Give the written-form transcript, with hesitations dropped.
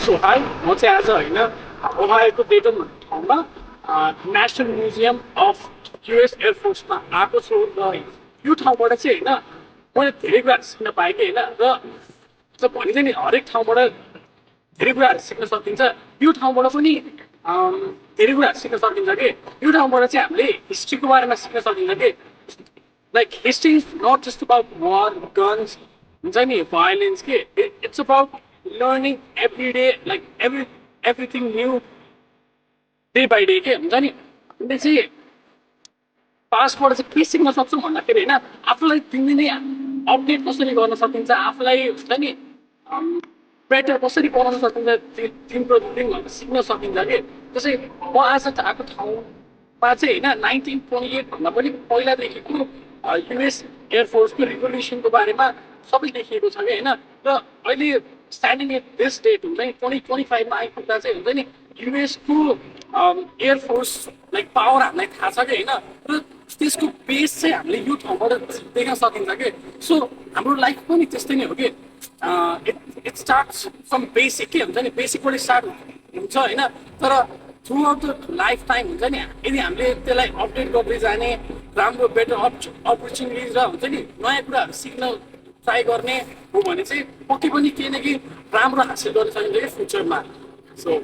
so high म चाहिँ आज होइन ओहायोको डेटन भन्ने ठाउँमा नेसनल म्युजियम अफ युएस एयरफोर्समा आएको छु र यो ठाउँबाट चाहिँ होइन मैले धेरै कुराहरू सिक्न पाएँ कि होइन र भनिन्छ नि हरेक ठाउँबाट धेरै कुराहरू सिक्न सकिन्छ यो ठाउँबाट पनि धेरै कुराहरू सिक्न सकिन्छ कि यो ठाउँबाट चाहिँ हामीले हिस्ट्रीको बारेमा सिक्न सकिन्छ कि like history is not just about war guns हुन्छ नि भायोलेन्स के it's about learning every day like everything new day by day के हुन्छ नि अन्त चाहिँ पास्टबाट चाहिँ के सिक्न सक्छौँ भन्दाखेरि होइन आफूलाई दिनदिनै अपडेट कसरी गर्न सकिन्छ आफूलाई हुन्छ नि बेटर कसरी बनाउन सकिन्छ तिम्रो दिन भनेर सिक्न सकिन्छ कि जस्तै म आज आएको ठाउँमा चाहिँ होइन 1928 भन्दा पनि पहिलादेखिको युएस एयरफोर्सको रिभोल्युसनको बारेमा सबै लेखिएको छ कि होइन र अहिले स्ट्यान्डिङ एट दिस डेट हुन्छ नि 2025मा आइपुग्दा चाहिँ हुन्छ नि युएसको एयरफोर्स लाइक पावर हामीलाई थाहा छ कि होइन र त्यसको बेस चाहिँ हामीले यो ठाउँबाट देख्न सकिन्छ कि सो हाम्रो लाइफ पनि त्यस्तै नै हो कि इट स्टार्ट्स फ्रम बेसिक के हुन्छ नि बेसिकबाट स्टार्ट हुन्छ होइन तर through out the life time हुन्छ नि यदि हामीले त्यसलाई अपडेट गर्दै जाने राम्रो बेटर अपर्च्युनिटिज र हुन्छ नि नयाँ कुराहरू सिक्न ट्राई गर्ने हो भने चाहिँ पक्कै पनि केही न केही राम्रो हासिल गर्न सकिन्छ कि फ्युचरमा सो